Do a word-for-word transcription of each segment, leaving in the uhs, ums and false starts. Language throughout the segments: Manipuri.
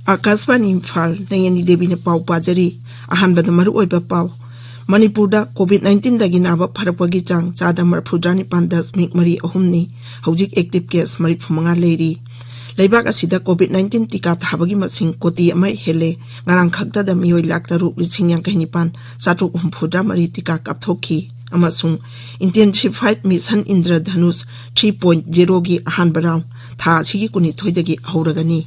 ꯑꯥꯀꯥꯁꯕꯥꯅꯤ ꯏꯝꯐꯥꯜ, ꯅꯌꯅꯤ ꯗꯦꯕꯤꯅ ꯄꯥꯎ ꯄꯥꯖꯔꯤ꯫ ꯑꯍꯥꯟꯕꯗ ꯃꯔꯨꯑꯣꯏꯕ ꯄꯥꯎ꯫ ꯃꯅꯤꯄꯨꯔꯗ ꯀꯣꯚꯤꯗ ꯅꯥꯏꯟꯇꯤꯟꯗꯒꯤ ꯅꯥꯕ ꯐꯔꯛꯄꯒꯤ ꯆꯥꯡ ꯆꯥꯗ ꯃꯔꯤꯐꯨꯇꯔꯥꯅꯤꯄꯥꯟ ꯗꯁꯃꯤꯛ ꯃꯔꯤ ꯑꯍꯨꯝꯅꯤ꯫ ꯍꯧꯖꯤꯛ ꯑꯦꯛꯇꯤꯚ ꯀꯦꯁ ꯃꯔꯤꯐꯨꯃꯉꯥ ꯂꯩꯔꯤ꯫ ꯂꯩꯕꯥꯛ ꯑꯁꯤꯗ ꯀꯣꯚꯤꯗ ꯅꯥꯏꯟꯇꯤꯟ ꯇꯤꯀꯥ ꯊꯥꯕꯒꯤ ꯃꯁꯤꯡ ꯀꯣꯇꯤ ꯑꯃ ꯍꯦꯜꯂꯦ꯫ ꯉꯔꯥꯡ ꯈꯛꯇꯗ ꯃꯤꯑꯣꯏ ꯂꯥꯈ ꯇꯔꯨꯛ ꯂꯤꯁꯤꯡ ꯌꯥꯡꯈꯩ ꯅꯤꯄꯥꯟ ꯆꯥꯇ꯭ꯔꯨꯛ ꯍꯨꯝꯐꯨꯇꯔꯥ ꯃꯔꯤ ꯇꯤꯀꯥ ꯀꯥꯞꯊꯣꯛꯈꯤ꯫ ꯑꯃꯁꯨꯡ intensified mission Indradhanush three point ꯖꯦꯔꯣꯒꯤ ꯑꯍꯥꯟꯕ ꯔꯥꯎꯟ ꯊꯥ ꯑꯁꯤꯒꯤ ꯀꯨꯟꯅꯤꯊꯣꯏꯗꯒꯤ ꯍꯧꯔꯒꯅꯤ꯫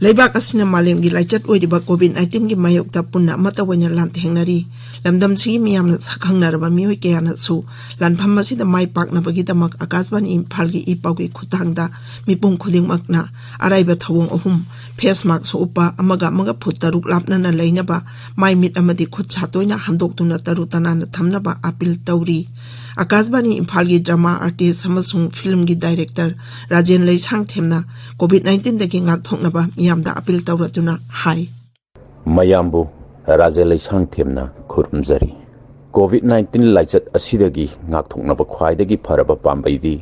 ꯂꯩꯕꯥꯛ ꯑꯁꯤꯅ ꯃꯥꯂꯦꯝꯒꯤ ꯂꯥꯏꯆꯠ ꯑꯣꯏꯔꯤꯕ ꯀꯣꯚꯤꯗ ꯅꯥꯏꯟꯇꯤꯟꯒꯤ ꯃꯥꯌꯣꯛꯇ ꯄꯨꯟꯅ ꯑꯃꯠꯇ ꯑꯣꯏꯅ ꯂꯥꯟꯊꯦꯡꯅꯔꯤ꯫ ꯂꯝꯗꯝꯁꯤꯒꯤ ꯃꯤꯌꯥꯝꯅ ꯁꯛꯈꯪꯅꯔꯕ ꯃꯤꯑꯣꯏ ꯀꯌꯥꯅꯁꯨ ꯂꯥꯟꯐꯝ ꯑꯁꯤꯗ ꯃꯥꯏ ꯄꯥꯛꯅꯕꯒꯤꯗꯃꯛ ꯑꯥꯀꯥꯁꯕꯥꯅꯤ ꯏꯝꯐꯥꯜꯒꯤ ꯏ ꯄꯥꯎꯒꯤ ꯈꯨꯠꯊꯥꯡꯗ ꯃꯤꯄꯨꯝ ꯈꯨꯗꯤꯡꯃꯛꯅ ꯑꯔꯥꯏꯕ ꯊꯧꯑꯣꯡ ꯑꯍꯨꯝ: ꯐꯦꯁ ꯃꯥꯛꯁ ꯎꯞꯄ, ꯑꯃꯒ ꯑꯃꯒ ꯐꯨꯠ ꯇꯔꯨꯛ ꯂꯥꯞꯅꯅ ꯂꯩꯅꯕ, ꯃꯥꯏ ꯃꯤꯠ ꯑꯃꯗꯤ ꯈꯨꯠ ꯁꯥ ꯇꯣꯏꯅ ꯍꯥꯝꯗꯣꯛꯇꯨꯅ ꯇꯔꯨ ꯇꯅꯥꯟꯅ ꯊꯝꯅꯕ ꯑꯥꯄꯤꯜ ꯇꯧꯔꯤ꯫ ꯑꯥꯀꯥꯁꯕꯥꯅꯤ ꯏꯝꯐꯥꯜꯒꯤ ꯗ꯭ꯔꯃꯥ ꯑꯥꯔꯇꯤꯁ ꯑꯃꯁꯨꯡ ꯐꯤꯜꯝꯒꯤ ꯗꯥꯏꯔꯦꯛꯇꯔ ꯔꯥꯖꯦꯟ ꯂꯩꯁꯥꯡꯊꯦꯝꯅ ꯀꯣꯚꯤꯗ ꯅꯥꯏꯟꯇꯤꯟꯗꯒꯤ ꯉꯥꯛꯊꯣꯛꯅꯕ ꯃꯤꯌꯥꯝꯗ ꯑꯥꯄꯤꯜ ꯇꯧꯔꯗꯨꯅ ꯍꯥꯏ꯫ ꯃꯌꯥꯝꯕꯨ ꯔꯥꯖꯦꯟ ꯂꯩꯁꯥꯡꯊꯦꯝꯅ ꯈꯨꯔꯨꯝꯖꯔꯤ꯫ ꯀꯣꯚꯤꯗ ꯅꯥꯏꯟꯇꯤꯟ ꯂꯥꯏꯆꯠ ꯑꯁꯤꯗꯒꯤ ꯉꯥꯛꯊꯣꯛꯅꯕ ꯈ꯭ꯋꯥꯏꯗꯒꯤ ꯐꯔꯕ ꯄꯥꯝꯕꯩꯗꯤ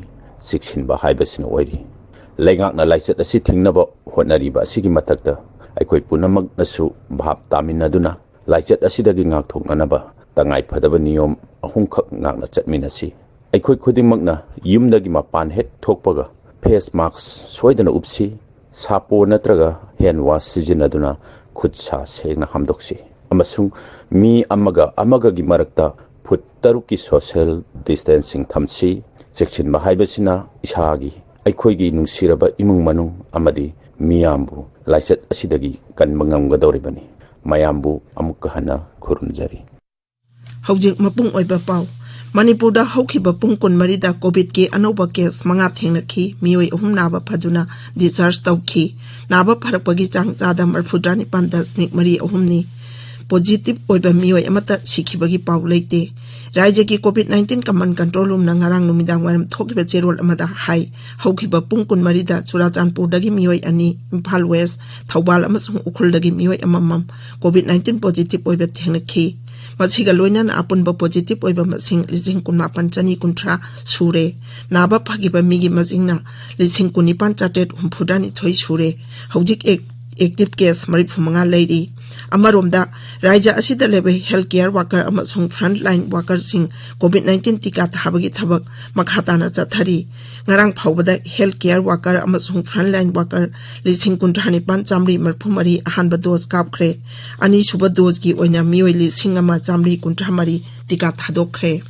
ꯆꯦꯛꯁꯤꯟꯕ ꯍꯥꯏꯕꯁꯤꯅ ꯑꯣꯏꯔꯤ꯫ ꯂꯩꯉꯥꯛꯅ ꯂꯥꯏꯆꯠ ꯑꯁꯤ ꯊꯤꯡꯅꯕ ꯍꯣꯠꯅꯔꯤꯕ ꯑꯁꯤꯒꯤ ꯃꯊꯛꯇ ꯑꯩꯈꯣꯏ ꯄꯨꯝꯅꯃꯛꯅꯁꯨ ꯚꯥꯞ ꯇꯥꯃꯤꯟꯅꯗꯨꯅ ꯂꯥꯏꯆꯠ ꯑꯁꯤꯗꯒꯤ ꯉꯥꯛꯊꯣꯛꯅꯅꯕ ꯇꯉꯥꯏ ꯐꯗꯕ ꯅꯤꯌꯣꯝ ꯑꯍꯨꯝꯈꯛ ꯉꯥꯛꯅ ꯆꯠꯃꯤꯟꯅꯁꯤ꯫ ꯑꯩꯈꯣꯏ ꯈꯨꯗꯤꯡꯃꯛꯅ ꯌꯨꯝꯗꯒꯤ ꯃꯄꯥꯟ ꯍꯦꯛ ꯊꯣꯛꯄꯒ ꯐꯦꯁ ꯃꯥꯛꯁ ꯁꯣꯏꯗꯅ ꯎꯞꯁꯤ꯫ ꯁꯥꯄꯣꯟ ꯅꯠꯇ꯭ꯔꯒ ꯍꯦꯟ ꯋꯥꯁ ꯁꯤꯖꯤꯟꯅꯗꯨꯅ ꯈꯨꯠ ꯁꯥ ꯁꯦꯡꯅ ꯍꯥꯝꯗꯣꯛꯁꯤ꯫ ꯑꯃꯁꯨꯡ ꯃꯤ ꯑꯃꯒ ꯑꯃꯒꯒꯤ ꯃꯔꯛꯇ ꯐꯨꯠ ꯇꯔꯨꯛꯀꯤ ꯁꯣꯁꯤꯌꯦꯜ ꯗꯤꯁꯇꯦꯟꯁꯤꯡ ꯊꯝꯁꯤ꯫ ꯆꯦꯛꯁꯤꯟꯕ ꯍꯥꯏꯕꯁꯤꯅ ꯏꯁꯥꯒꯤ, ꯑꯩꯈꯣꯏꯒꯤ ꯅꯨꯡꯁꯤꯔꯕ ꯏꯃꯨꯡ ꯃꯅꯨꯡ ꯑꯃꯗꯤ ꯃꯤꯌꯥꯝꯕꯨ ꯂꯥꯏꯆꯠ ꯑꯁꯤꯗꯒꯤ ꯀꯟꯕ ꯉꯝꯒꯗꯧꯔꯤꯕꯅꯤ꯫ ꯃꯌꯥꯝꯕꯨ ꯑꯃꯨꯛꯀ ꯍꯟꯅ ꯈꯨꯔꯨꯝꯖꯔꯤ꯫ ꯍꯧꯖꯤꯛ ꯃꯄꯨꯡ ꯑꯣꯏꯕ ꯄꯥꯎ꯫ ꯃꯅꯤꯄꯨꯔꯗ ꯍꯧꯈꯤꯕ ꯄꯨꯡ ꯀꯨꯟꯃꯔꯤꯗ ꯀꯣꯚꯤꯗꯀꯤ ꯑꯅꯧꯕ ꯀꯦꯁ ꯃꯉꯥ ꯊꯦꯡꯅꯈꯤ꯫ ꯃꯤꯑꯣꯏ ꯑꯍꯨꯝ ꯅꯥꯕ ꯐꯗꯨꯅ ꯗꯤꯁꯆꯥꯔꯖ ꯇꯧꯈꯤ꯫ ꯅꯥꯕ ꯐꯔꯛꯄꯒꯤ ꯆꯥꯡ ꯆꯥꯗ ꯃꯔꯤꯐꯨꯇꯔꯥꯅꯤꯄꯥꯟ ꯗꯁꯃꯤꯛ ꯃꯔꯤ ꯑꯍꯨꯝꯅꯤ꯫ ꯄꯣꯖꯤꯇꯤꯚ ꯑꯣꯏꯕ ꯃꯤꯑꯣꯏ ꯑꯃꯠꯇ ꯁꯤꯈꯤꯕꯒꯤ ꯄꯥꯎ ꯂꯩꯇꯦ꯫ ꯔꯥꯖ꯭ꯌꯒꯤ ꯀꯣꯚꯤꯗ ꯅꯥꯏꯟꯇꯤꯟ ꯀꯃꯥꯟ ꯀꯟꯇ꯭ꯔꯣꯜ ꯔꯨꯝꯅ ꯉꯔꯥꯡ ꯅꯨꯃꯤꯗꯥꯡ ꯋꯥꯏꯔꯝ ꯊꯣꯛꯈꯤꯕ ꯆꯦꯔꯣꯜ ꯑꯃꯗ ꯍꯥꯏ, ꯍꯧꯈꯤꯕ ꯄꯨꯡ ꯀꯨꯟꯃꯔꯤꯗ ꯆꯨꯔꯥꯆꯥꯟꯄꯨꯔꯗꯒꯤ ꯃꯤꯑꯣꯏ ꯑꯅꯤ, ꯏꯝꯐꯥꯜ ꯋꯦꯁ, ꯊꯧꯕꯥꯜ ꯑꯃꯁꯨꯡ ꯎꯈ꯭ꯔꯨꯜꯗꯒꯤ ꯃꯤꯑꯣꯏ ꯑꯃꯃꯝ ꯀꯣꯚꯤꯗ ꯅꯥꯏꯟꯇꯤꯟ ꯄꯣꯖꯤꯇꯤꯚ ꯑꯣꯏꯕ ꯊꯦꯡꯅꯈꯤ꯫ ꯃꯁꯤꯒ ꯂꯣꯏꯅꯅ ꯑꯄꯨꯟꯕ ꯄꯣꯖꯤꯇꯤꯚ ꯑꯣꯏꯕ ꯃꯁꯤꯡ ꯂꯤꯁꯤꯡ ꯀꯨꯟꯃꯥꯄꯟ ꯆꯅꯤ ꯀꯨꯟꯊ꯭ꯔꯥ ꯁꯨꯔꯦ꯫ ꯅꯥꯕ ꯐꯈꯤꯕ ꯃꯤꯒꯤ ꯃꯁꯤꯡꯅ ꯂꯤꯁꯤꯡ ꯀꯨꯟꯅꯤꯄꯥꯟ ꯆꯥꯇ꯭ꯔꯦꯠ ꯍꯨꯝꯐꯨꯇꯔꯥꯅꯤꯊꯣꯏ ꯁꯨꯔꯦ꯫ ꯍꯧꯖꯤꯛ ꯑꯦꯛ-, ꯑꯦꯛꯇꯤꯚ ꯀꯦꯁ ꯃꯔꯤꯐꯨ ꯃꯉꯥ ꯂꯩꯔꯤ꯫ ꯑꯃꯔꯣꯝꯗ, ꯔꯥꯖ꯭ꯌ ꯑꯁꯤꯗ ꯂꯩꯕ ꯍꯦꯜꯊ ꯀꯦꯌꯔ ꯋꯥꯀꯔ ꯑꯃꯁꯨꯡ ꯐ꯭ꯔꯟꯠ ꯂꯥꯏꯟ ꯋꯥꯀꯔꯁꯤꯡ ꯀꯣꯚꯤꯗ ꯅꯥꯏꯟꯇꯤꯟ ꯇꯤꯀꯥ ꯊꯥꯕꯒꯤ ꯊꯕꯛ ꯃꯈꯥ ꯇꯥꯅ ꯆꯠꯊꯔꯤ꯫ ꯉꯔꯥꯡ ꯐꯥꯎꯕꯗ ꯍꯦꯜꯊ ꯀꯦꯌꯔ ꯋꯥꯀꯔ ꯑꯃꯁꯨꯡ ꯐ꯭ꯔꯟꯠ ꯂꯥꯏꯟ ꯋꯥꯀꯔ ꯂꯤꯁꯤꯡ ꯀꯨꯟꯊ꯭ꯔꯥ ꯅꯤꯄꯥꯟ ꯆꯥꯃꯔꯤ ꯃꯔꯤꯐꯨ ꯃꯔꯤ ꯑꯍꯥꯟꯕ ꯗꯣꯁ ꯀꯥꯞꯈ꯭ꯔꯦ꯫ ꯑꯅꯤꯁꯨꯕ ꯗꯣꯁꯀꯤ ꯑꯣꯏꯅ ꯃꯤꯑꯣꯏ ꯂꯤꯁꯤꯡ ꯑꯃ ꯆꯥꯃꯔꯤ ꯀꯨꯟꯊ꯭ꯔꯥ ꯃꯔꯤ ꯇꯤꯀꯥ ꯊꯥꯗꯣꯛꯈ꯭ꯔꯦ꯫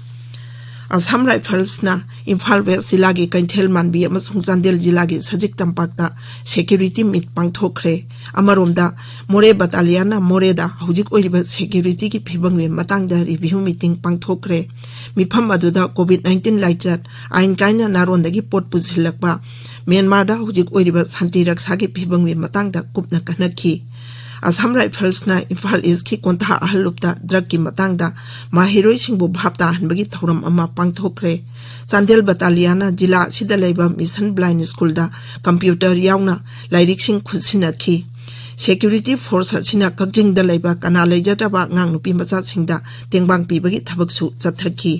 ꯑꯁꯥꯝ ꯔꯥꯏꯐꯜꯁꯅ ꯏꯝꯐꯥꯜ ꯋꯦꯁ ꯖꯤꯂꯥꯒꯤ ꯀꯩꯊꯦꯜ ꯃꯥꯟꯕꯤ ꯑꯃꯁꯨꯡ ꯆꯥꯟꯗꯦꯜ ꯖꯤꯂꯥꯒꯤ ꯁꯖꯤꯛ ꯇꯝꯄꯥꯛꯇ ꯁꯦꯀ꯭ꯌꯨꯔꯤꯇꯤ ꯃꯤꯠ ꯄꯥꯡꯊꯣꯛꯈ꯭ꯔꯦ꯫ ꯑꯃꯔꯣꯝꯗ, ꯃꯣꯔꯦ ꯕꯇꯥꯂꯤꯌꯥꯟꯅ ꯃꯣꯔꯦꯗ ꯍꯧꯖꯤꯛ ꯑꯣꯏꯔꯤꯕ ꯁꯦꯀ꯭ꯌꯨꯔꯤꯇꯤꯒꯤ ꯐꯤꯕꯝꯒꯤ ꯃꯇꯥꯡꯗ ꯔꯤꯚꯤꯌꯨ ꯃꯤꯇꯤꯡ ꯄꯥꯡꯊꯣꯛꯈ꯭ꯔꯦ꯫ ꯃꯤꯐꯝ ꯑꯗꯨꯗ ꯀꯣꯚꯤꯗ ꯅꯥꯏꯟꯇꯤꯟ ꯂꯥꯏꯆꯠ, ꯑꯥꯏꯟ ꯀꯥꯏꯅ ꯅꯥꯔꯣꯟꯗꯒꯤ ꯄꯣꯠ ꯄꯨꯁꯤꯜꯂꯛꯄ, ꯃ꯭ꯌꯥꯟꯃꯥꯔꯗ ꯍꯧꯖꯤꯛ ꯑꯣꯏꯔꯤꯕ ꯁꯥꯟꯇꯤ ꯔꯛꯁꯥꯒꯤ ꯐꯤꯕꯝꯒꯤ ꯃꯇꯥꯡꯗ ꯀꯨꯞꯅ ꯈꯟꯅꯈꯤ꯫ ꯑꯁꯥꯝ ꯔꯥꯏꯐꯜꯁꯅ ꯏꯝꯐꯥꯜ ꯏꯁꯀꯤ ꯀꯣꯟꯊꯥ ꯑꯍꯜꯂꯨꯞꯇ ꯗ꯭ꯔꯒꯀꯤ ꯃꯇꯥꯡꯗ ꯃꯍꯩꯔꯣꯏꯁꯤꯡꯕꯨ ꯚꯥꯞ ꯇꯥꯍꯟꯕꯒꯤ ꯊꯧꯔꯝ ꯑꯃ ꯄꯥꯡꯊꯣꯛꯈ꯭ꯔꯦ꯫ ꯆꯥꯟꯗꯦꯜ ꯕꯇꯥꯂꯤꯌꯥꯅ ꯖꯤꯂꯥ ꯑꯁꯤꯗ ꯂꯩꯕ ꯃꯤꯁꯟ ꯕ꯭ꯂꯥꯏꯟ ꯁ꯭ꯀꯨꯜꯗ ꯀꯝꯄ꯭ꯌꯨꯇꯔ ꯌꯥꯎꯅ ꯂꯥꯏꯔꯤꯛꯁꯤꯡ ꯈꯨꯠꯁꯤꯟꯅꯈꯤ꯫ ꯁꯦꯀ꯭ꯌꯨꯔꯤꯇꯤ ꯐꯣꯔꯁ ꯑꯁꯤꯅ ꯀꯛꯆꯤꯡꯗ ꯂꯩꯕ ꯀꯅꯥ ꯂꯩꯖꯗ꯭ꯔꯕ ꯑꯉꯥꯡ ꯅꯨꯄꯤ ꯃꯆꯥꯁꯤꯡꯗ ꯇꯦꯡꯕꯥꯡ ꯄꯤꯕꯒꯤ ꯊꯕꯛꯁꯨ ꯆꯠꯊꯈꯤ꯫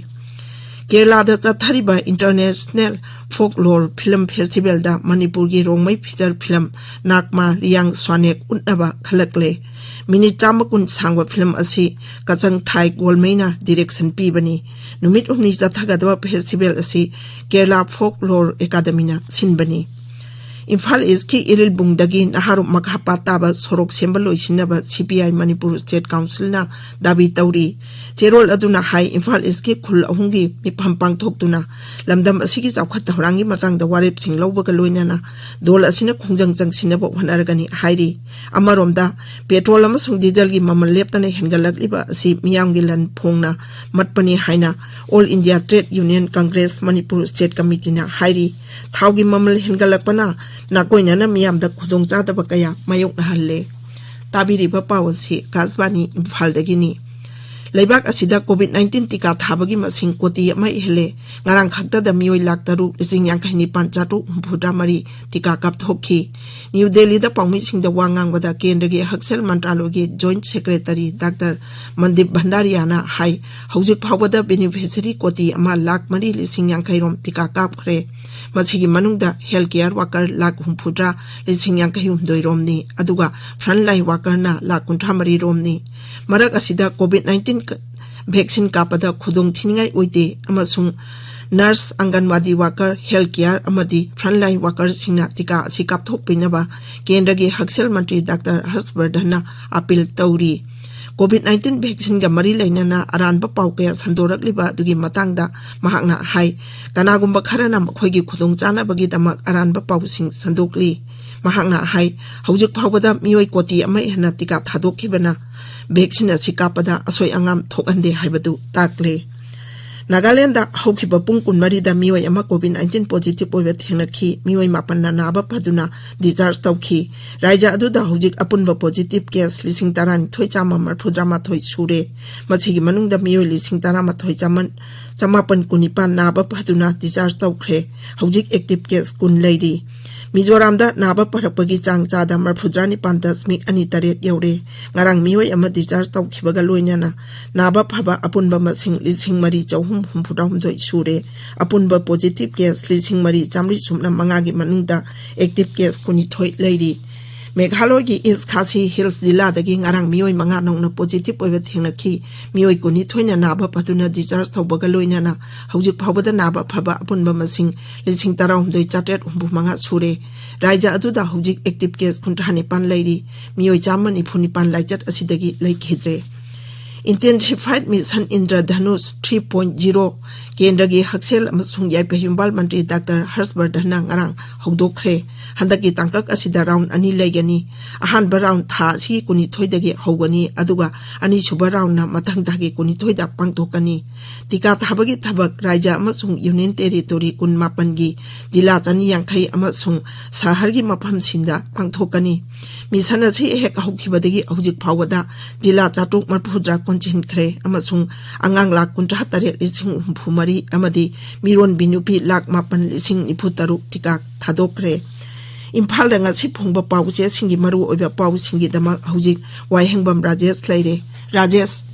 ꯀꯦꯔꯂꯥꯗ ꯆꯠꯊꯔꯤꯕ ꯏꯟꯇꯔꯅꯦꯁꯅꯦꯜ ꯐꯣꯛꯂꯣꯔ ꯐꯤꯂꯝ ꯐꯦꯁꯇꯤꯚꯦꯜꯗ ꯃꯅꯤꯄꯨꯔꯒꯤ ꯔꯣꯡꯃꯩ ꯐꯤꯆꯔ ꯐꯤꯂꯝ ꯅꯥꯛꯃꯥ ꯔꯤꯌꯥꯡ ꯁ꯭ꯋꯥꯅꯦꯛ ꯎꯠꯅꯕ ꯈꯜꯂꯛꯂꯦ꯫ ꯃꯤꯅꯤꯠ ꯆꯥꯝꯃ ꯀꯨꯟ ꯁꯥꯡꯕ ꯐꯤꯂꯝ ꯑꯁꯤ ꯀꯆꯪ ꯊꯥꯏ ꯒꯣꯜꯃꯩꯅ ꯗꯤꯔꯦꯛꯁꯟ ꯄꯤꯕꯅꯤ꯫ ꯅꯨꯃꯤꯠ ꯍꯨꯝꯅꯤ ꯆꯠꯊꯒꯗꯕ ꯐꯦꯁꯇꯤꯚꯦꯜ ꯑꯁꯤ ꯀꯦꯔꯂꯥ ꯐꯣꯛꯂꯣꯔ ꯑꯦꯀꯥꯗꯃꯤꯅ ꯁꯤꯟꯕꯅꯤ꯫ ꯏꯝꯐꯥꯜ ꯏꯁꯀꯤ ꯏꯔꯤꯜꯕꯨꯡꯗꯒꯤ ꯅꯍꯥꯔꯣꯝ ꯃꯈꯥ ꯄꯥꯠ ꯇꯥꯕ ꯁꯣꯔꯣꯛ ꯁꯦꯝꯕ ꯂꯣꯏꯁꯤꯟꯅꯕ ꯁꯤ ꯄꯤ ꯑꯥꯏ ꯃꯅꯤꯄꯨꯔ ꯁ꯭ꯇꯦꯠ ꯀꯥꯎꯟꯁꯤꯜꯅ ꯗꯥꯕꯤ ꯇꯧꯔꯤ꯫ ꯆꯦꯔꯣꯜ ꯑꯗꯨꯅ ꯍꯥꯏ, ꯏꯝꯐꯥꯜ ꯏꯁꯀꯤ ꯈꯨꯜ ꯑꯍꯨꯝꯒꯤ ꯃꯤꯐꯝ ꯄꯥꯡꯊꯣꯛꯇꯨꯅ ꯂꯝꯗꯝ ꯑꯁꯤꯒꯤ ꯆꯥꯎꯈꯠ ꯊꯧꯔꯥꯡꯒꯤ ꯃꯇꯥꯡꯗ ꯋꯥꯔꯦꯞꯁꯤꯡ ꯂꯧꯕꯒ ꯂꯣꯏꯅꯅ ꯗꯣꯜ ꯑꯁꯤꯅ ꯈꯣꯡꯖꯪ ꯆꯪꯁꯤꯟꯅꯕ ꯍꯣꯠꯅꯔꯒꯅꯤ ꯍꯥꯏꯔꯤ꯫ ꯑꯃꯔꯣꯝꯗ, ꯄꯦꯇ꯭ꯔꯣꯜ ꯑꯃꯁꯨꯡ ꯗꯤꯖꯜꯒꯤ ꯃꯃꯜ ꯂꯦꯞꯇꯅ ꯍꯦꯟꯒꯠꯂꯛꯂꯤꯕ ꯑꯁꯤ ꯃꯤꯌꯥꯝꯒꯤ ꯂꯟ ꯐꯣꯡꯅ ꯃꯠꯄꯅꯤ ꯍꯥꯏꯅ all India trade union congress Manipur state ꯀꯃꯤꯇꯤꯅ ꯍꯥꯏꯔꯤ꯫ ꯊꯥꯎꯒꯤ ꯃꯃꯜ ꯍꯦꯟꯒꯠꯂꯛꯄꯅ ꯅꯥꯀꯣꯏꯅꯅ ꯃꯤꯌꯥꯝꯗ ꯈꯨꯗꯣꯡꯆꯥꯗꯕ ꯀꯌꯥ ꯃꯥꯌꯣꯛꯅꯍꯜꯂꯦ꯫ ꯇꯥꯕꯤꯔꯤꯕ ꯄꯥꯎ ꯑꯁꯤ ꯑꯀꯥꯁꯕꯥꯅꯤ ꯏꯝꯐꯥꯜꯗꯒꯤꯅꯤ꯫ ꯂꯩꯕꯥꯛ ꯑꯁꯤꯗ COVID nineteen ꯇꯤꯀꯥ ꯊꯥꯕꯒꯤ ꯃꯁꯤꯡ ꯀꯣꯇꯤ ꯑꯃ ꯍꯦꯜꯂꯦ꯫ ꯉꯔꯥꯡ ꯈꯛꯇꯗ ꯃꯤꯑꯣꯏ ꯂꯥꯈ ꯇꯔꯨꯛ ꯂꯤꯁꯤꯡ ꯌꯥꯡꯈꯩ ꯅꯤꯄꯥꯟ ꯆꯥꯇ꯭ꯔꯨꯛ ꯍꯨꯝꯐꯨꯇꯔꯥ ꯃꯔꯤ ꯇꯤꯀꯥ ꯀꯥꯞꯊꯣꯛꯈꯤ꯫ ꯅ꯭ꯌꯨ ꯗꯦꯜꯂꯤꯗ ꯄꯥꯎꯃꯤꯁꯤꯡꯗ ꯋꯥ ꯉꯥꯡꯕꯗ ꯀꯦꯟꯗ꯭ꯔꯒꯤ ꯍꯛꯁꯦꯜ ꯃꯟꯇ꯭ꯔꯥꯂꯣꯏꯒꯤ ꯖꯣꯏꯟꯠ ꯁꯦꯀ꯭ꯔꯦꯇꯔꯤ ꯗꯥꯛꯇꯔ ꯃꯟꯗꯤꯞ ꯚꯟꯗꯥꯔꯤꯌꯥꯅ ꯍꯥꯏ, ꯍꯧꯖꯤꯛ ꯐꯥꯎꯕꯗ ꯕꯦꯅꯤꯐꯤꯁꯔꯤ ꯀꯣꯇꯤ ꯑꯃ ꯂꯥꯈ ꯃꯔꯤ ꯂꯤꯁꯤꯡ ꯌꯥꯡꯈꯩ ꯔꯣꯝ ꯇꯤꯀꯥ ꯀꯥꯞꯈ꯭ꯔꯦ꯫ ꯃꯁꯤꯒꯤ ꯃꯅꯨꯡꯗ ꯍꯦꯜꯊ ꯀꯦꯌꯔ ꯋꯥꯀꯔ ꯂꯥꯈ ꯍꯨꯝꯐꯨꯇꯔꯥ ꯂꯤꯁꯤꯡ ꯌꯥꯡꯈꯩ ꯍꯨꯝꯗꯣꯏ ꯔꯣꯝꯅꯤ, ꯑꯗꯨꯒ ꯐ꯭ꯔꯟꯠ ꯂꯥꯏꯟ ꯋꯥꯀꯔꯅ ꯂꯥꯈ ꯀꯨꯟꯊ꯭ꯔꯥ ꯃꯔꯤ ꯔꯣꯝꯅꯤ꯫ ꯃꯔꯛ ꯑꯁꯤꯗ COVID nineteen ꯀ-, ꯚꯦꯛꯁꯤꯟ ꯀꯥꯞꯄꯗ ꯈꯨꯗꯣꯡ ꯊꯤꯅꯤꯡꯉꯥꯏ ꯑꯣꯏꯗꯦ ꯑꯃꯁꯨꯡ ꯅꯔꯁ, ꯑꯪꯒꯟꯋꯥꯗꯤ ꯋꯥꯀꯔ, ꯍꯦꯜꯊ ꯀꯦꯌꯔ ꯑꯃꯗꯤ ꯐ꯭ꯔꯟꯠ ꯂꯥꯏꯟ ꯋꯥꯀꯔꯁꯤꯡꯅ ꯇꯤꯀꯥ ꯑꯁꯤ ꯀꯥꯞꯊꯣꯛꯄꯤꯅꯕ ꯀꯦꯟꯗ꯭ꯔꯒꯤ ꯍꯛꯁꯦꯜ ꯃꯟꯇ꯭ꯔꯤ ꯗꯥꯛꯇꯔ ꯍꯔꯁ ꯕꯔꯙꯟꯅ ꯑꯥꯄꯤꯜ ꯇꯧꯔꯤ꯫ COVID nineteen ꯚꯦꯛꯁꯤꯟꯒ ꯃꯔꯤ ꯂꯩꯅꯅ ꯑꯔꯥꯟꯕ ꯄꯥꯎ ꯀꯌꯥ ꯁꯟꯗꯣꯔꯛꯂꯤꯕ ꯑꯗꯨꯒꯤ ꯃꯇꯥꯡꯗ ꯃꯍꯥꯛꯅ ꯍꯥꯏ, ꯀꯅꯥꯒꯨꯝꯕ ꯈꯔꯅ ꯃꯈꯣꯏꯒꯤ ꯈꯨꯗꯣꯡꯆꯥꯅꯕꯒꯤꯗꯃꯛ ꯑꯔꯥꯟꯕ ꯄꯥꯎꯁꯤꯡ ꯁꯟꯗꯣꯛꯂꯤ꯫ ꯃꯍꯥꯛꯅ ꯍꯥꯏ, ꯍꯧꯖꯤꯛ ꯐꯥꯎꯕꯗ ꯃꯤꯑꯣꯏ ꯀꯣꯇꯤ ꯑꯃ ꯍꯦꯟꯅ ꯇꯤꯀꯥ ꯊꯥꯗꯣꯛꯈꯤꯕꯅ ꯚꯦꯛꯁꯤꯟ ꯑꯁꯤ ꯀꯥꯞꯄꯗ ꯑꯁꯣꯏ ꯑꯉꯥꯝ ꯊꯣꯛꯍꯟꯗꯦ ꯍꯥꯏꯕꯗꯨ ꯇꯥꯛꯂꯦ꯫ ꯅꯥꯒꯥꯂꯦꯟꯗ ꯍꯧꯈꯤꯕ ꯄꯨꯡ ꯀꯨꯟꯃꯔꯤꯗ ꯃꯤꯑꯣꯏ ꯑꯃ COVID nineteen positive ꯑꯣꯏꯕ ꯊꯦꯡꯅꯈꯤ꯫ ꯃꯤꯑꯣꯏ ꯃꯥꯄꯟꯅ ꯅꯥꯕ ꯐꯗꯨꯅ discharge ꯇꯧꯈꯤ꯫ ꯔꯥꯖ꯭ꯌ ꯑꯗꯨꯗ ꯍꯧꯖꯤꯛ ꯑꯄꯨꯟꯕ positive case ꯂꯤꯁꯤꯡ ꯇꯔꯥꯅꯤꯊꯣꯏ ꯆꯥꯝꯃ ꯃꯔꯤꯐꯨꯇꯔꯥ ꯃꯥꯊꯣꯏ ꯁꯨꯔꯦ꯫ ꯃꯁꯤꯒꯤ ꯃꯅꯨꯡꯗ ꯃꯤꯑꯣꯏ ꯂꯤꯁꯤꯡ ꯇꯔꯥꯃꯥꯊꯣꯏ ꯆꯥꯃꯥꯄꯟ ꯀꯨꯟꯅꯤꯄꯥꯟ ꯅꯥꯕ ꯐꯗꯨꯅ discharge ꯇꯧꯈ꯭ꯔꯦ꯫ ꯍꯧꯖꯤꯛ active case ꯀꯨꯟ ꯂꯩꯔꯤ꯫ ꯃꯤꯖꯣꯔꯥꯝꯗ ꯅꯥꯕ ꯐꯔꯛꯄꯒꯤ ꯆꯥꯡ ꯆꯥꯗ ꯃꯔꯤꯐꯨꯇꯔꯥ ꯅꯤꯄꯥꯟ ꯗꯁꯃꯤꯛ ꯑꯅꯤ ꯇꯔꯦꯠ ꯌꯧꯔꯦ꯫ ꯉꯔꯥꯡ ꯃꯤꯑꯣꯏ ꯑꯃ discharge ꯇꯧꯈꯤꯕꯒ ꯂꯣꯏꯅꯅ ꯅꯥꯕ ꯐꯕ ꯑꯄꯨꯟꯕ ꯃꯁꯤꯡ ꯂꯤꯁꯤꯡ ꯃꯔꯤ ꯆꯍꯨꯝ ꯍꯨꯝꯐꯨꯇꯔꯥꯍꯨꯝꯗꯣꯏ ꯁꯨꯔꯦ꯫ ꯑꯄꯨꯟꯕ positive case ꯂꯤꯁꯤꯡ ꯃꯔꯤ ꯆꯥꯃꯔꯤ ꯁꯨꯞꯅ ꯃꯉꯥꯒꯤ ꯃꯅꯨꯡꯗ active case ꯀꯨꯟꯅꯤꯊꯣꯏ ꯂꯩꯔꯤ꯫ ꯃꯦꯘꯥꯂꯣꯏꯒꯤ ꯏꯁ ꯈꯥꯁꯤ ꯍꯤꯜꯁ ꯖꯤꯂꯥꯗꯒꯤ ꯉꯔꯥꯡ ꯃꯤꯑꯣꯏ ꯃꯉꯥ ꯅꯧꯅ positive ꯑꯣꯏꯕ ꯊꯦꯡꯅꯈꯤ꯫ ꯃꯤꯑꯣꯏ ꯀꯨꯟꯅꯤꯊꯣꯏꯅ ꯅꯥꯕ ꯐꯗꯨꯅ discharge ꯇꯧꯕꯒ ꯂꯣꯏꯅꯅ ꯍꯧꯖꯤꯛ ꯐꯥꯎꯕꯗ ꯅꯥꯕ ꯐꯕ ꯑꯄꯨꯟꯕ ꯃꯁꯤꯡ ꯂꯤꯁꯤꯡ ꯇꯔꯥꯍꯨꯝꯗꯣꯏ ꯆꯥꯇ꯭ꯔꯦꯠ ꯍꯨꯝꯐꯨ ꯃꯉꯥ ꯁꯨꯔꯦ꯫ ꯔꯥꯖ꯭ꯌ ꯑꯗꯨꯗ ꯍꯧꯖꯤꯛ active case ꯀꯨꯟꯊ꯭ꯔꯥ ꯅꯤꯄꯥꯟ ꯂꯩꯔꯤ꯫ ꯃꯤꯑꯣꯏ ꯆꯥꯝꯃ ꯅꯤꯐꯨ ꯅꯤꯄꯥꯟ ꯂꯥꯏꯆꯠ ꯑꯁꯤꯗꯒꯤ ꯂꯩꯈꯤꯗ꯭ꯔꯦ꯫ Intensified Mission Indradhanush three point zero ꯀꯦꯟꯗ꯭ꯔꯒꯤ ꯍꯛꯁꯦꯜ ꯑꯃꯁꯨꯡ ꯌꯥꯏꯐ ꯌꯨꯝꯕꯥꯜ ꯃꯟꯇ꯭ꯔꯤ ꯗꯥꯛꯇꯔ ꯍꯔꯁ ꯕꯔꯙꯟꯅ ꯉꯔꯥꯡ ꯍꯧꯗꯣꯛꯈ꯭ꯔꯦ꯫ ꯍꯟꯗꯛꯀꯤ ꯇꯥꯡꯀꯛ ꯑꯁꯤꯗ round ꯑꯅꯤ ꯂꯩꯒꯅꯤ꯫ ꯑꯍꯥꯟꯕ round ꯊꯥ ꯑꯁꯤꯒꯤ ꯀꯨꯟꯅꯤꯊꯣꯏꯗꯒꯤ ꯍꯧꯒꯅꯤ, ꯑꯗꯨꯒ ꯑꯅꯤꯁꯨꯕ roundꯅ ꯃꯊꯪ ꯊꯥꯒꯤ ꯀꯨꯟꯅꯤꯊꯣꯏꯗ ꯄꯥꯡꯊꯣꯛꯀꯅꯤ꯫ ꯇꯤꯀꯥ ꯊꯥꯕꯒꯤ ꯊꯕꯛ ꯔꯥꯖ꯭ꯌ ꯑꯃꯁꯨꯡ Union Territory ꯀꯨꯟꯃꯥꯄꯟꯒꯤ ꯖꯤꯂꯥ ꯆꯅꯤ ꯌꯥꯡꯈꯩ ꯑꯃꯁꯨꯡ ꯁꯍꯔꯒꯤ ꯃꯐꯝꯁꯤꯡꯗ ꯄꯥꯡꯊꯣꯛꯀꯅꯤ꯫ ꯃꯤꯁꯟ ꯑꯁꯤ ꯍꯦꯛ ꯍꯧꯈꯤꯕꯗꯒꯤ ꯍꯧꯖꯤꯛ ꯐꯥꯎꯕꯗ ꯖꯤꯂꯥ ꯆꯥꯇ꯭ꯔꯨꯛ ꯃꯔꯤꯐꯨ ꯍꯨꯝꯗ꯭ꯌꯥ ꯀꯣꯟꯁꯤꯟꯈ꯭ꯔꯦ ꯑꯃꯁꯨꯡ ꯑꯉꯥꯡ ꯂꯥꯈ ꯀꯨꯟꯊ꯭ꯔꯥ ꯇꯔꯦꯠ ꯂꯤꯁꯤꯡ ꯍꯨꯝꯐꯨ ꯃꯔꯤ ꯑꯃꯗꯤ ꯃꯤꯔꯣꯟꯕꯤ ꯅꯨꯄꯤ ꯂꯥꯈ ꯃꯥꯄꯟ ꯂꯤꯁꯤꯡ ꯅꯤꯐꯨ ꯇꯔꯨꯛ ꯇꯤꯀꯥ ꯊꯥꯗꯣꯛꯈ꯭ꯔꯦ꯫ ꯏꯝꯐꯥꯜꯗ ꯉꯁꯤ ꯐꯣꯡꯕ ꯄꯥꯎꯆꯦꯁꯤꯡꯒꯤ ꯃꯔꯨꯑꯣꯏꯕ ꯄꯥꯎꯁꯤꯡꯒꯤꯗꯃꯛ ꯍꯧꯖꯤꯛ ꯋꯥꯍꯦꯡꯕꯝ ꯔꯥꯖꯦꯁ ꯂꯩꯔꯦ꯫ ꯔꯥꯖꯦꯁ꯫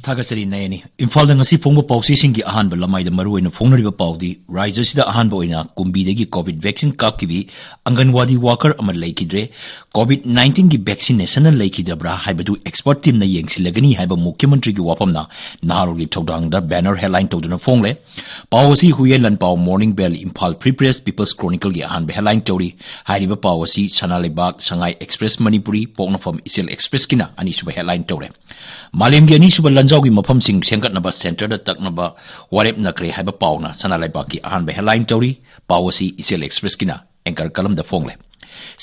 ꯊꯥꯒꯠꯆꯔꯤ ꯅꯌꯅꯤ꯫ ꯏꯝꯐꯥꯜꯗ ꯉꯁꯤ ꯐꯣꯡꯕ ꯄꯥꯎꯆꯦꯁꯤꯡꯒꯤ ꯑꯍꯥꯟꯕ ꯂꯃꯥꯏꯗ ꯃꯔꯨꯑꯣꯏꯅ ꯐꯣꯡꯅꯔꯤꯕ ꯄꯥꯎꯗꯤ, ꯔꯥꯖ꯭ꯌꯁꯤꯗ ꯑꯍꯥꯟꯕ ꯑꯣꯏꯅ ꯀꯨꯝꯕꯤꯗꯒꯤ ꯀꯣꯚꯤꯗ ꯚꯦꯛꯁꯤꯟ ꯀꯥꯞꯈꯤꯕꯤ ꯑꯪꯒꯟꯋꯥꯗꯤ ꯋꯥꯀꯔ ꯑꯃ ꯂꯩꯈꯤꯗ꯭ꯔꯦ꯫ ꯀꯣꯚꯤꯗ ꯅꯥꯏꯟꯇꯤꯟꯒꯤ ꯚꯦꯛꯁꯤꯅꯦꯁꯟꯅ ꯂꯩꯈꯤꯗ꯭ꯔꯕ꯭ꯔꯥ ꯍꯥꯏꯕꯗꯨ ꯑꯦꯛꯁꯄꯔꯠ ꯇꯤꯝꯅ ꯌꯦꯡꯁꯤꯜꯂꯒꯅꯤ ꯍꯥꯏꯕ ꯃꯨꯈ꯭ꯌꯃꯟꯇ꯭ꯔꯤꯒꯤ ꯋꯥꯐꯝꯅ ꯅꯍꯥꯔꯣꯜꯒꯤ ꯊꯧꯗꯥꯡꯗ ꯕꯦꯅꯔ ꯍꯦꯗꯂꯥꯏꯟ ꯇꯧꯗꯨꯅ ꯐꯣꯡꯂꯦ꯫ ꯄꯥꯎ ꯑꯁꯤ ꯍꯨꯏꯌꯦꯟ ꯂꯥꯟꯄꯥꯎ ꯃꯣꯔꯅꯤꯡ ꯕꯦꯜ ꯏꯝꯐꯥꯜ ꯐ꯭ꯔꯤ ꯄ꯭ꯔꯦꯁ ꯄꯤꯄꯜꯁ ꯀ꯭ꯔꯣꯅꯤꯀꯜꯒꯤ ꯑꯍꯥꯟꯕ ꯍꯦꯗꯂꯥꯏꯟ ꯇꯧꯔꯤ꯫ ꯍꯥꯏꯔꯤꯕ ꯄꯥꯎ ꯑꯁꯤ ꯁꯅꯥ ꯂꯩꯕꯥꯛ ꯁꯉꯥꯏ ꯑꯦꯛꯁꯄ꯭ꯔꯦꯁ ꯃꯅꯤꯄꯨꯔꯤ, ꯄꯣꯛꯅꯐꯝ ꯏꯆꯦꯜ ꯑꯦꯛꯁꯄ꯭ꯔꯦꯁꯀꯤꯅ ꯑꯅꯤꯁꯨꯕ ꯍꯦꯗꯂꯥꯏꯟ ꯇꯧꯔꯦ꯫ ꯃꯥꯂꯦꯝꯒꯤ ꯑꯅꯤꯁꯨꯕ ꯂꯥꯟꯖꯥꯎꯒꯤ ꯃꯐꯝꯁꯤꯡ ꯁꯦꯝꯒꯠꯅꯕ ꯁꯦꯟꯇꯔꯗ ꯇꯛꯅꯕ ꯋꯥꯔꯦꯞ ꯅꯈ꯭ꯔꯦ ꯍꯥꯏꯕ ꯄꯥꯎꯅ ꯁꯅꯥ ꯂꯩꯕꯥꯛꯀꯤ ꯑꯍꯥꯟꯕ ꯍꯦꯗꯂꯥꯏꯟ ꯇꯧꯔꯤ꯫ ꯄꯥꯎ ꯑꯁꯤ ꯏꯆꯦꯜ ꯑꯦꯛꯁꯄ꯭ꯔꯦꯁꯀꯤꯅ ꯑꯦꯡꯀꯔ ꯀꯂꯝꯗ ꯐꯣꯡꯂꯦ꯫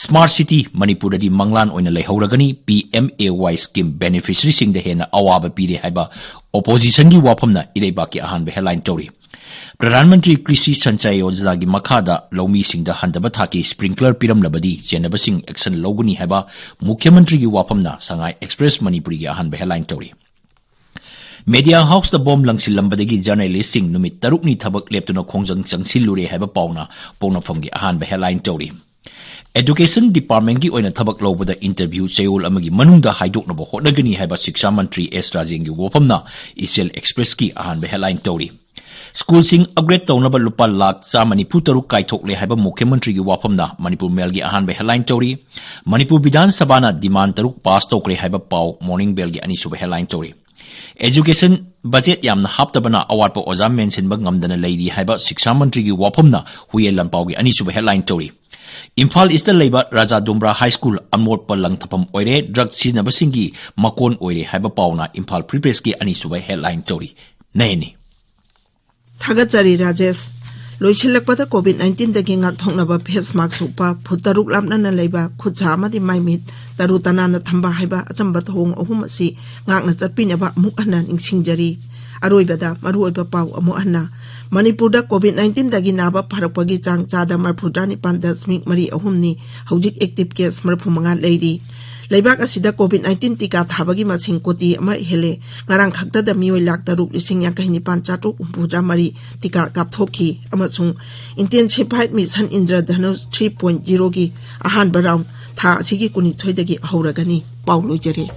ꯁ꯭ꯃꯥꯔꯠ ꯁꯤꯇꯤ ꯃꯅꯤꯄꯨꯔꯗꯗꯤ ꯃꯪꯂꯥꯟ ꯑꯣꯏꯅ ꯂꯩꯍꯧꯔꯒꯅꯤ, P M A Y scheme ꯕꯦꯅꯤꯐꯤꯁꯔꯤꯁꯤꯡꯗ ꯍꯦꯟꯅ ꯑꯋꯥꯕ ꯄꯤꯔꯦ ꯍꯥꯏꯕ ꯑꯣꯄꯣꯖꯤꯁꯟꯒꯤ ꯋꯥꯐꯝꯅ ꯏꯔꯩꯕꯥꯛꯀꯤ ꯑꯍꯥꯟꯕ ꯍꯦꯗꯂꯥꯏꯟ ꯇꯧꯔꯤ꯫ ꯄ꯭ꯔꯙꯥꯟ ꯃꯟꯇ꯭ꯔꯤ ꯀ꯭ꯔꯤꯁꯤ ꯁꯟꯆꯌ ꯌꯣꯖꯅꯥꯒꯤ ꯃꯈꯥꯗ ꯂꯧꯃꯤꯁꯤꯡꯗ ꯍꯟꯊꯕ ꯊꯥꯛꯀꯤ ꯁ꯭ꯄ꯭ꯔꯤꯡꯀꯂꯔ ꯄꯤꯔꯝꯂꯕꯗꯤ ꯆꯦꯟꯅꯕꯁꯤꯡ ꯑꯦꯛꯁꯟ ꯂꯧꯒꯅꯤ ꯍꯥꯏꯕ ꯃꯨꯈ꯭ꯌꯃꯟꯇ꯭ꯔꯤꯒꯤ ꯋꯥꯐꯝꯅ ꯁꯉꯥꯏ ꯑꯦꯛꯁꯄ꯭ꯔꯦꯁ ꯃꯅꯤꯄꯨꯔꯤꯒꯤ ꯑꯍꯥꯟꯕ ꯍꯦꯗꯂꯥꯏꯟ ꯇꯧꯔꯤ꯫ ꯃꯦꯗꯤꯌꯥ ꯍꯥꯎꯁꯇ ꯕꯣꯝ ꯂꯪꯁꯤꯜꯂꯝꯕꯗꯒꯤ ꯖꯔꯅꯦꯂꯤꯁꯁꯤꯡ ꯅꯨꯃꯤꯠ ꯇꯔꯨꯛꯅꯤ ꯊꯕꯛ ꯂꯦꯞꯇꯨꯅ ꯈꯣꯡꯖꯪ ꯆꯪꯁꯤꯜꯂꯨꯔꯦ ꯍꯥꯏꯕ ꯄꯥꯎꯅ ꯄꯣꯛꯅꯐꯝꯒꯤ ꯑꯍꯥꯟꯕ ꯍꯦꯗꯂꯥꯏꯟ ꯇꯧꯔꯤ꯫ ꯑꯦꯗꯨꯀꯦꯁꯟ ꯗꯤꯄꯥꯔꯠꯃꯦꯟꯒꯤ ꯑꯣꯏꯅ ꯊꯕꯛ ꯂꯧꯕꯗ ꯏꯟꯇꯔꯚ꯭ꯌꯨ ꯆꯌꯣꯜ ꯑꯃꯒꯤ ꯃꯅꯨꯡꯗ ꯍꯥꯏꯗꯣꯛꯅꯕ ꯍꯣꯠꯅꯒꯅꯤ ꯍꯥꯏꯕ ꯁꯤꯛꯁꯥ ꯃꯟꯇ꯭ꯔꯤ ꯑꯦꯁ ꯔꯥꯖꯦꯟꯒꯤ ꯋꯥꯐꯝꯅ ꯏꯆꯦꯜ ꯑꯦꯛꯁꯄ꯭ꯔꯦꯁꯀꯤ ꯑꯍꯥꯟꯕ ꯍꯦꯗꯂꯥꯏꯟ ꯇꯧꯔꯤ꯫ ꯁ꯭ꯀꯨꯜꯁꯤꯡ ꯑꯞꯒ꯭ꯔꯦꯗ ꯇꯧꯅꯕ ꯂꯨꯄꯥ ꯂꯥꯈ ꯆꯥꯝꯃ ꯅꯤꯐꯨ ꯇꯔꯨꯛ ꯀꯥꯏꯊꯣꯛꯂꯦ ꯍꯥꯏꯕ ꯃꯨꯈ꯭ꯌꯃꯟꯇ꯭ꯔꯤꯒꯤ ꯋꯥꯐꯝꯅ ꯃꯅꯤꯄꯨꯔ ꯃꯦꯜꯒꯤ ꯑꯍꯥꯟꯕ ꯍꯦꯗꯂꯥꯏꯟ ꯇꯧꯔꯤ꯫ ꯃꯅꯤꯄꯨꯔ ꯕꯤꯙꯥꯟ ꯁꯚꯥꯅ ꯗꯤꯃꯥꯟ ꯇꯔꯨꯛ ꯄꯥꯁ ꯇꯧꯈ꯭ꯔꯦ ꯍꯥꯏꯕ ꯄꯥꯎ ꯃꯣꯔꯅꯤꯡ ꯕꯦꯜꯒꯤ ꯑꯅꯤꯁꯨꯕ ꯍꯦꯗꯂꯥꯏꯟ ꯇꯧꯔꯤ꯫ ꯑꯦꯖꯨꯀꯦꯁꯟ ꯕꯖꯦꯠ ꯌꯥꯝꯅ ꯍꯥꯞꯇꯕꯅ ꯑꯋꯥꯠꯄ ꯑꯣꯖꯥ ꯃꯦꯟꯁꯤꯟꯕ ꯉꯝꯗꯅ ꯂꯩꯔꯤ ꯍꯥꯏꯕ ꯁꯤꯛꯁꯥ ꯃꯟꯇ꯭ꯔꯤꯒꯤ ꯋꯥꯐꯝꯅ ꯍꯨꯏꯌꯦꯟ ꯂꯥꯟꯄꯥꯎꯒꯤ ꯑꯅꯤꯁꯨꯕ ꯍꯦꯗꯂꯥꯏꯟ ꯇꯧꯔꯤ꯫ ꯏꯝꯐꯥꯜ ꯏꯁꯇ ꯂꯩꯕ ꯔꯥꯖꯥ ꯗꯨꯝꯕ꯭ꯔꯥ ꯍꯥꯏ ꯁ꯭ꯀꯨꯜ ꯑꯃꯣꯠꯄ ꯂꯪꯊꯐꯝ ꯑꯣꯏꯔꯦ, ꯗ꯭ꯔꯒ ꯁꯤꯖꯤꯟꯅꯕꯁꯤꯡꯒꯤ ꯃꯀꯣꯟ ꯑꯣꯏꯔꯦ ꯍꯥꯏꯕ ꯄꯥꯎꯅ ꯏꯝꯐꯥꯜ ꯐ꯭ꯔꯤ ꯄ꯭ꯔꯦꯁꯀꯤ ꯑꯅꯤꯁꯨꯕ ꯍꯦꯗꯂꯥꯏꯟ ꯇꯧꯔꯤ꯫ ꯅꯌꯅꯤ꯫ ꯊꯥꯒꯠꯆꯔꯤ ꯔꯥꯖꯦꯁ꯫ ꯂꯣꯏꯁꯤꯜꯂꯛꯄꯗ ꯀꯣꯚꯤꯗ ꯅꯥꯏꯟꯇꯤꯟꯗꯒꯤ ꯉꯥꯛꯊꯣꯛꯅꯕ ꯐꯦꯁ ꯃꯥꯛꯁ ꯎꯞꯄ, ꯐꯨꯠ ꯇꯔꯨꯛ ꯂꯥꯞꯅꯅ ꯂꯩꯕ, ꯈꯨꯠ ꯁꯥ ꯑꯃꯗꯤ ꯃꯥꯏ ꯃꯤꯠ ꯇꯔꯨ ꯇꯅꯥꯟꯅ ꯊꯝꯕ ꯍꯥꯏꯕ ꯑꯆꯝꯕ ꯊꯧꯑꯣꯡ ꯑꯍꯨꯝ ꯑꯁꯤ ꯉꯥꯛꯅ ꯆꯠꯄꯤꯅꯕ ꯑꯃꯨꯛ ꯍꯟꯅ ꯅꯤꯡꯁꯤꯡꯖꯔꯤ꯫ ꯑꯔꯣꯏꯕꯗ ꯃꯔꯨꯑꯣꯏꯕ ꯄꯥꯎ ꯑꯃꯨꯛ ꯍꯟꯅ꯫ ꯃꯅꯤꯄꯨꯔꯗ COVID nineteenꯗꯒꯤ ꯅꯥꯕ ꯐꯔꯛꯄꯒꯤ ꯆꯥꯡ ꯆꯥꯗ ꯃꯔꯤꯐꯨꯇꯔꯥꯅꯤꯄꯥꯟ ꯗꯁꯃꯤꯛ ꯃꯔꯤ ꯑꯍꯨꯝꯅꯤ꯫ ꯍꯧꯖꯤꯛ active case ꯃꯔꯤꯐꯨꯃꯉꯥ ꯂꯩꯔꯤ꯫ ꯂꯩꯕꯥꯛ ꯑꯁꯤꯗ COVID nineteen ꯇꯤꯀꯥ ꯊꯥꯕꯒꯤ ꯃꯁꯤꯡ ꯀꯣꯇꯤ ꯑꯃ ꯍꯦꯜꯂꯦ꯫ ꯉꯔꯥꯡ ꯈꯛꯇꯗ ꯃꯤꯑꯣꯏ ꯂꯥꯈ ꯇꯔꯨꯛ ꯂꯤꯁꯤꯡ ꯌꯥꯡꯈꯩ ꯅꯤꯄꯥꯟ ꯆꯥꯇ꯭ꯔꯨꯛ ꯍꯨꯝꯐꯨꯇꯔꯥ ꯃꯔꯤ ꯇꯤꯀꯥ ꯀꯥꯞꯊꯣꯛꯈꯤ ꯑꯃꯁꯨꯡ Intensified Mission Indradhanush three point zeroꯒꯤ ꯑꯍꯥꯟꯕ round ꯊꯥ ꯑꯁꯤꯒꯤ ꯀꯨꯟꯅꯤꯊꯣꯏꯗꯒꯤ ꯍꯧꯔꯒꯅꯤ꯫ ꯄꯥꯎ ꯂꯣꯏꯖꯔꯦ꯫